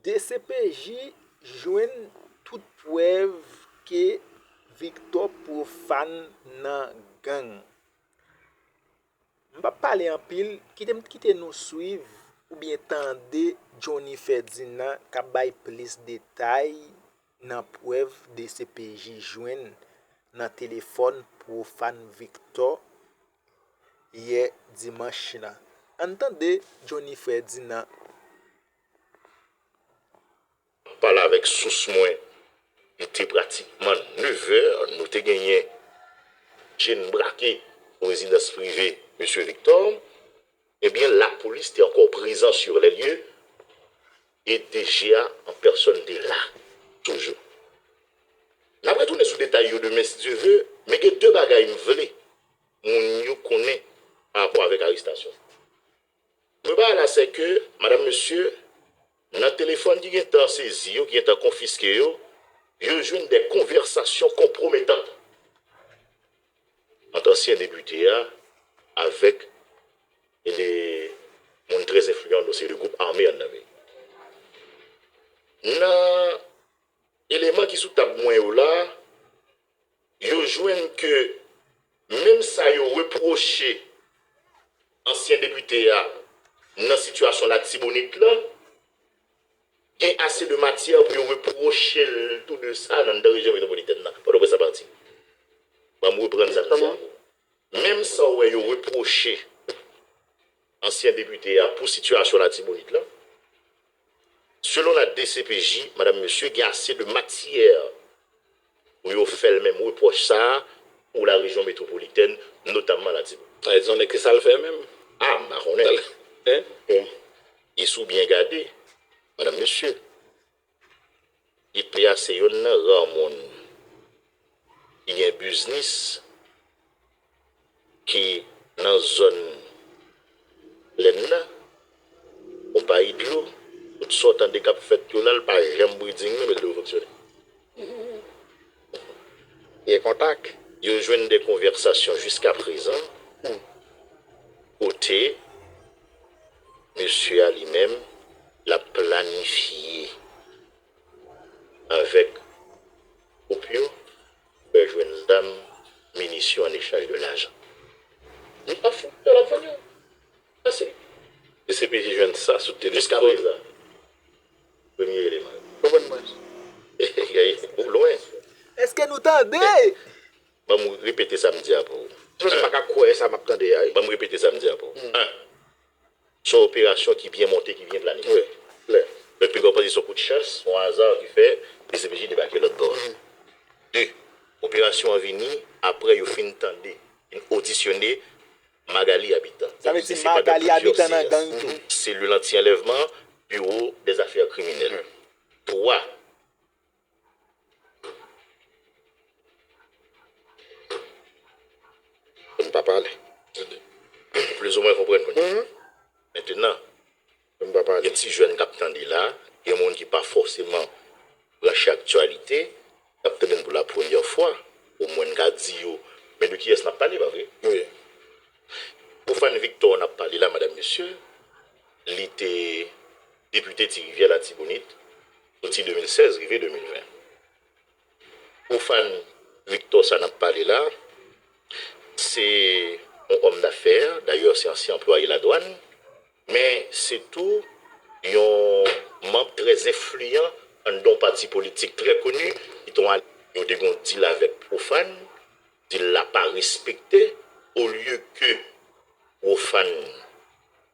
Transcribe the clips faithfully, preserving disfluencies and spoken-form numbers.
D C P J jwenn tout prèv ke Victor Prophane nan gang. M p ap pale anpil, kite m kite nou swiv oubyen tande Johnny Ferdinand k ap bay plis detay nan prèv D C P J jwenn nan telefòn Prophane Victor yè dimanch la. Ann tande Johnny Ferdinand. Pale avèk sous mwen, li te pratikman nevè, nou te genyen Jane brake pou rezidans prive mesye Victor, ebyen, lapolis te ankò prezan sur les lieux e D G A an pèsòn te la toujou. N ap retounen sou detay yo demen si Dye ve, men gen de bagay m vle moun yo konnen pa rapò avèk arestasyon. Premye bagay la, se ke, madanm, mesye, nan telefòn ki gentan sezi yo, ki gentan konfiske yo, yo jwenn de konvèsasyon konpwometan ant ansyen depite a avèk de moun trè enfliyan nan seri de gwoup ame anndan peyi. Nan eleman ki sou tab mwen yo la, yo jwenn ke menm sa yo repwoche ansyen depite a nan sitiyasyon Latibonit lan, gen ase de matyè pou yo repwoche l tou de sa nan anndan rejyon metwopolitèn nan. Pòtoprens apati. Ban m reprann sa m di a. Menm sa w wè yo repwoche ansyen depite a pou sitiyasyon Latibonit lan, selon la D C P J, madanm, mesye, gen ase de matyè pou yo fè l menm repwòch sa a pou larejyon metwopolitèn, notamman Latibonit. Sa vle di, on nèg, se sa l fè menm? A, m pa konnen. Sa l, en? Bon, e si w byen gade, madanm, mesye, depite a se yonn nan ra moun ki gen biznis ki nan zòn Lèn nan, konpayi dlo, tout sa w tande k ap fèt yo la, l pa janm breeding non, men l dwe fonksyone. Gen kontak. Yo jwenn de konvèsasyon jiskaprezan kote mesye a li menm l ap planifye avèk gwoup yo pou fè jwenn zam, minisyon an echanj de lajan. Li pa fou, l ap vann yo. Pase. D C P J jwenn sa sou telefòn. Jiskaprezan. Premye eleman. Konprann mwen. Ou lwen. Èske nou tande? Ban m repete sa m di a pou ou. Mwen pa ka kwè sa m ap tande a. Ban m repete sa m di a pou ou. An, se yon operasyon ki byen monte, ki byen planifye. Wi, klè. Lòt pi gwo pati se yon kout chans, yon aza ki fè D C P J debake lòt bò a. De, operasyon an vini apre yo fin tande, fin odisyone Magalie Habitant. Sa vle di Magalie Habitant nan gang tou. Selil anti-anlèvman, Bureau des Affaires Criminelles. Twa, Pou n pa pale. Ou plizoumwen konprann kounye a. Mentenan, gen ti jèn k ap tande la, gen moun ki pa fòseman branche aktyalite, k ap tande n pou lapremyè fwa. Omwen n ka di yo, men de kiyès n ap pale, pa vre? Wi. Prophane Victor n ap pale la, madanm, mesye, li te depite Ti Rivyè Latibonit, soti de mil sèz rive de mil ven. Prophane Victor sa n ap pale la, se yon òm dafè, dayè se ansyen anplwaye ladwàn, men se tou yon manm trè enfliyan anndan yon pati politik trè koni, ki te yon al-, yo te gen yon dil avèk Prophane, dil la pa respekte, olye ke Prophane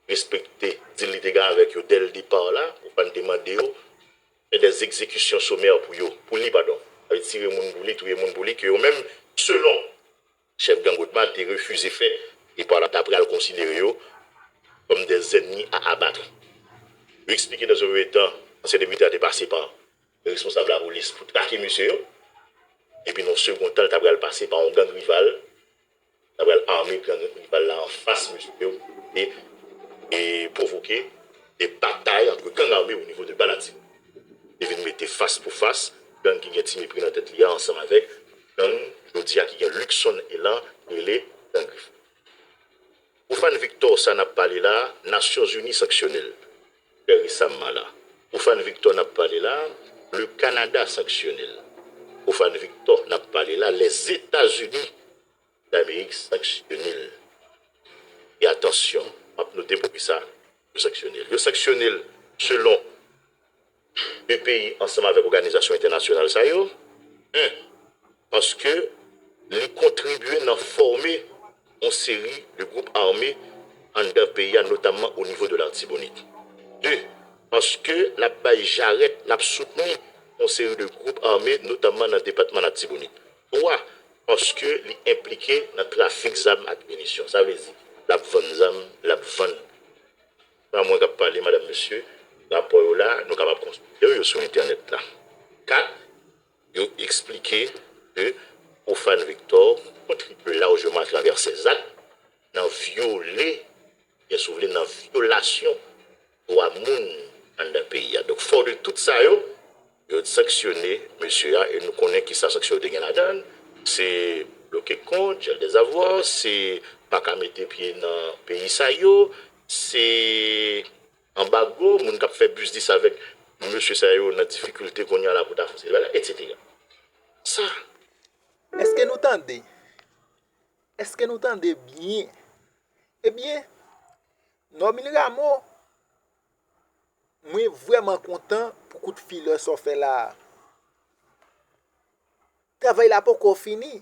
respekte dil li te gen avèk yo dè l depa la, Prophane te mande yo fè dè egzekisyon somè pou yo, pou li, padon. Sa vle di tire moun pou li, touye moun pou li, ke yo menm, selon chèf gang Odma, te refize fè, e pa la, ta pral konsidere yo kòm dè zènmi a abat. Yo eksplike nan yon premye tan, ansyen depite a te pase pa responsab lapolis pou trake mesye yo, epi nan yon segon tan, l ta pral pase pa yon gang rival, ta pral ame gang rival la anfas mesye yo e, e pwovoke de batay ant gang ame o nivo de Balatibonit. Li vin mete fas pou fas gang ki gen Ti Mepri nan tèt li a ansanm avèk gang jodi a ki gen Luckson Elan ki rele Gang Grif. Prophane Victor sa n ap pale la, Nasyonzini sanksyone l trè resaman la. Prophane Victor n Le Canada sanctionné l. Profane Victor, n ap pale la, Lèzetazini Damerik sanctionné l. E atansyon, m ap note poukisa yo sanctionné l. Yo sanctionné l selon de peyi ansanm avèk òganizasyon entènasyonal sa yo. En, paske li kontribye nan fòme yon seri de gwoup ame anndan peyi a, notamman o nivo de Latibonit. De, paske l ap bay jarèt, l ap soutni yon seri de gwoup ame, notamman nan depatman Latibonit. Twa, paske li enplike nan trafik zam ak minisyon. Sa vle di, l ap vann zam, l ap vann. Pa mwen k ap pale, madanm, mesye, rapò yo la, nou kapab konsilte yo sou entènèt la. Kat, yo eksplike ke Profane Victor kontribye lajman atravè ses actes nan vyole, byen si w vle, nan vyolasyon dwa moun anndan peyi a. Donk, fò de tout sa yo, yo sanksyone mesye a, e nou konnen ki sa sanksyon yo te gen ladan l. Se bloke kont, gel des avoirs, se pa ka mete pye nan peyi sa yo, se anbago, moun k ap fè biznis avèk mesye sa yo nan difikilte kounye a la pou ta fè seri bagay, etsetera. Sa. Èske nou tande? Èske nou tande byen? Ebyen, Normil Rameau, mwen vrèman kontan pou kout filè sa w fè la a. Travay la poko fini.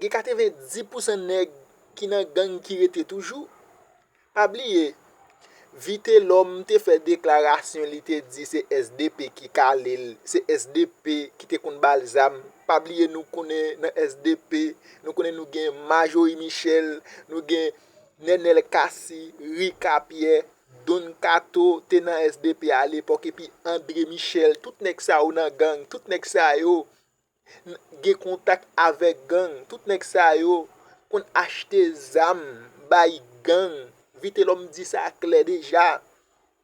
Gen katrevenndis pousan nèg ki nan gang ki rete toujou. Pa bliye, Vitelhomme te fè deklarasyon, li te di se S D P ki kale l, se S D P ki te konn ba l zam. Pa bliye nou konnen nan S D P, nou konnen nou gen Marjorie Michel, nou gen Nenel Cassy, Rica Pierre, Don Kato te nan S D P alepòk, epi André Michel, tout nèg sa yo nan gang, tout nèg sa yo gen kontak avèk gang, tout nèg sa yo konn achte zam bay gang. Vitelhomme di sa klè deja.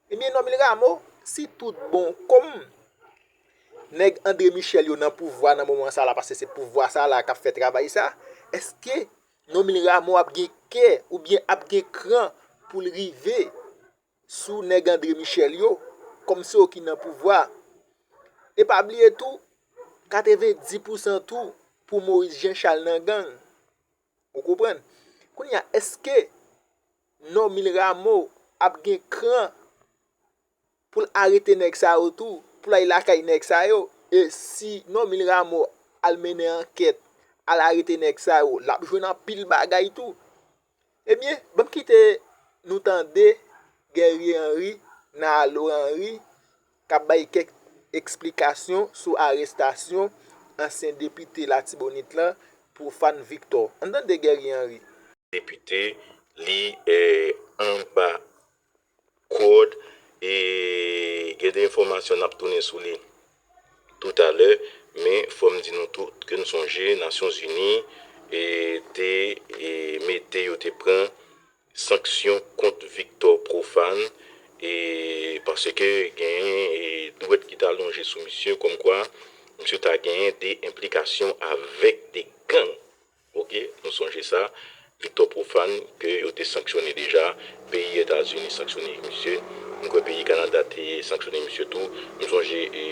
Ebyen, Normil Rameau, si tout bon kòm nèg André Michel yo nan pouvwa nan moman sa la, paske se pouvwa sa la k ap fè travay sa, èske Normil Rameau ap gen kè oubyen ap gen kran pou l rive sou nèg André Michel yo, kòm se yo ki nan pouvwa? E pa bliye tou, katrevenndis pousan tou pou Moïse Jean Charles nan gang. Ou konprann? Kounye a, èske Normil Rameau ap gen kran pou l arete nèg sa yo tou, pou l al lakay nèg sa yo? E si Normil Rameau al mennen ankèt, al arete nèg sa yo, l ap jwenn anpil bagay tou. Ebyen, ban m kite nou tande Guerrier Henry, Nalo Henry, k ap bay kèk eksplikasyon sou arestasyon ansyen depite Latibonit lan, Profane Victor. Ann tande Guerrier Henry. Depite, li eh, anba kòd, e gen de enfòmasyon n ap tounen sou li toutalè, men fò m di nou tout ke n sonje Nasyonzini e te e mete, yo te pran sanksyon kont Victor Profane, e paske genyen e dwèt ki t alonje sou misye, kòmkwa misye ta genyen de enplikasyon avèk de gang. Oke, nou sonje sa, Victor Profane ke yo te sanksyone deja, peyi Etazini sanksyone misye, m kwè peyi Kanada te sanksyone misye tou, m sonje e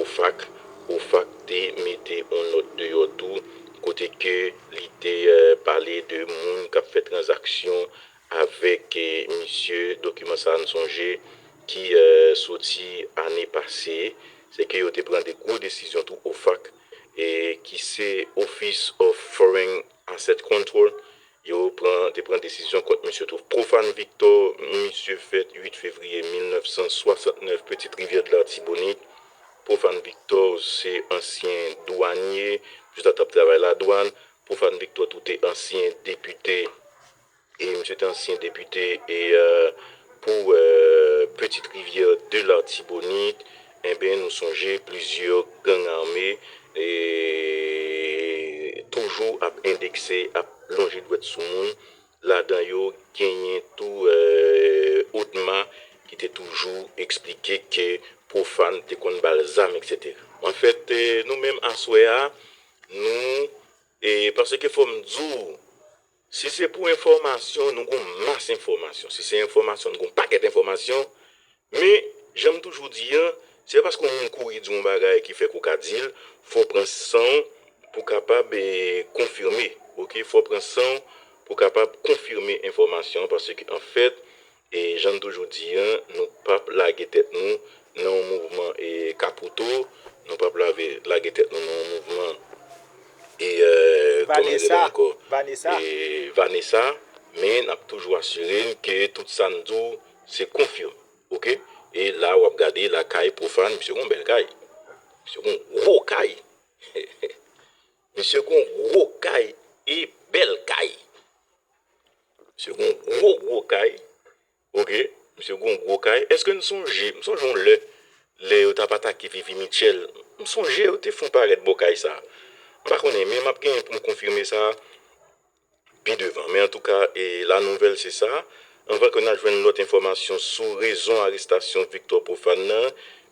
OFAC, OFAC te mete yon nòt deyò tou, kote ke li te eh, pale de moun k ap fè tranzaksyon avèk eh, misye, dokiman sa a n sonje ki eh, soti ane pase, se ke yo te pran de gwo desizyon tou OFAC, e ki se Office of Foreign Asset Control, yo pran, te pran desizyon kont misye tou. Profane Victor, misye fèt uit fevriye mil nèf san swasantnèf, Petite Rivière de l'Artibonite. Profane Victor se ansyen dwanye, misye ta t ap travay ladwann. Profane Victor tou te ansyen depite, e misye te ansyen depite e eh, pou eh, Petite Rivière de l'Artibonite. Enben, nou sonje plizyè gang ame e toujou ap endekse, ap lonje dwèt sou moun. Ladan yo, genyen tou eh, ODMA ki te toujou eksplike ke Profane te konn ba l zam, etsetera. Anfèt, eh, nou menm aswè a, nou, e paske fò m di w, si se pou enfòmasyon, nou gon mas enfòmasyon. Si se enfòmasyon, nou gon pakèt enfòmasyon. Men, jan m toujou di an, Se pa paske yon moun kouri di yon bagay ki fè ke w ka di l, fò w pran san w pou w kapab eh, konfime. Ok, fò w pran san w pou w kapab konfime enfòmasyon an, paske anfèt, e jan n toujou di an, nou p ap lage tèt nou nan yon mouvman e kapouto, nou p ap lave lage tèt nou nan yon mouvman e euh, kòman yo rele l ankò? Vanessa. E Vanessa, men n ap toujou asire n ke tout sa n di w se konfime. Ok? E la w ap gade lakay Profane, misye gon bèl kay. Misye gon gwo kay. Misye gon gwo kay e bèl kay. Misye gon gwo gwo kay. Ok? Misye gon gwo kay. Èske n sonje, m sonje yon lè, lè yo t ap atake Vivi Mitchell, m sonje yo te fon parèt bò kay sa. M pa konnen, men m ap genyen pou m konfime sa pi devan. Men antouka, e la nouvèl se sa. Anvan ke n al jwenn lòt enfòmasyon sou rezon arestasyon Victor Profane nan,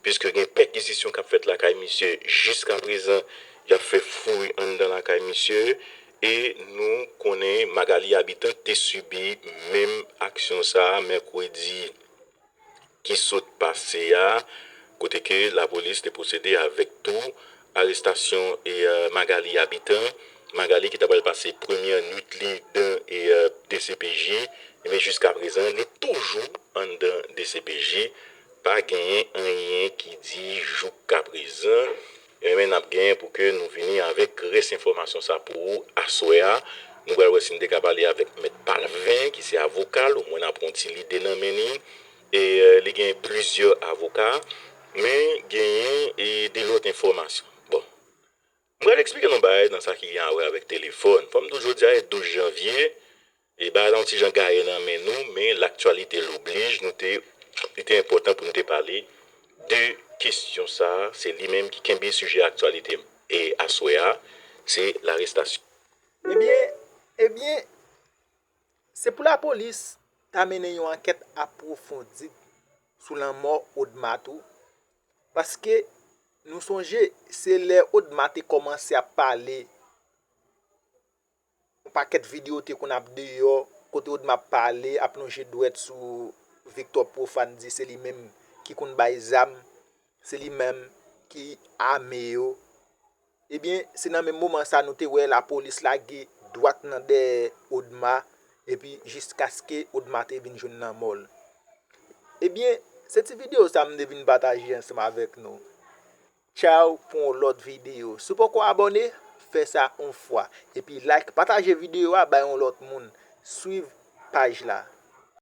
piske gen pèkizisyon k ap fèt lakay misye, jiskaprezan, y ap fè fouy anndan lakay misye. E nou konnen Magalie Habitant te sibi menm aksyon sa a mèkredi ki sot pase a, kote ke lapolis te pwosede avèk tou arestasyon e euh, Magalie Habitant. Magalie ki ta pral pase premyè nwit li dan e euh, D C P J, men jiskaprezan li toujou anndan D C P J. Pa genyen anyen ki di joukaprezan. Ebyen, n ap genyen pou ke nou vini avèk rès enfòmasyon sa pou ou aswè a. Nou pral wè si n te ka pale avèk Mèt Palvin, ki se avoka l, omwen n ap pran yon ti lide nan men li. E euh, li gen plizyè avoka, men genyen e de lòt enfòmasyon. Bon, m pral eksplike nou bagay nan sa ki gen a wè avèk telefòn. Fò m toujou di a, e douz janvye, e bagay la yon ti jan gaye nan men nou, men l'actualité l'oblige, nou te, li te enpòtan pou nou te pale de kesyon sa a. Se li menm ki kenbe sijè aktyalite e aswè a, se larestasyon. Ebyen, ebyen, se pou lapolis ta mennen yon ankèt apwofondi sou lanmò Odma tou, paske nou sonje se lè Odma te kòmanse ap pale, yon pakèt videyo te konn ap deyò, kote Odma ap pale, ap lonje dwèt sou Victor Profane, di se li menm ki konn bay zam, se li menm ki ame yo. Ebyen, se nan menm moman sa nou te wè lapolis lage dwat nan dèyè Odma, epi jiskaske Odma te vin jwenn lanmò l. Ebyen, se ti videyo sa m te vin pataje ansanm avèk nou. Tchaw pou yon lòt videyo. Si w poko abòne, fè sa yon fwa. Epi like, pataje videyo a bay yon lòt moun. Swiv paj la.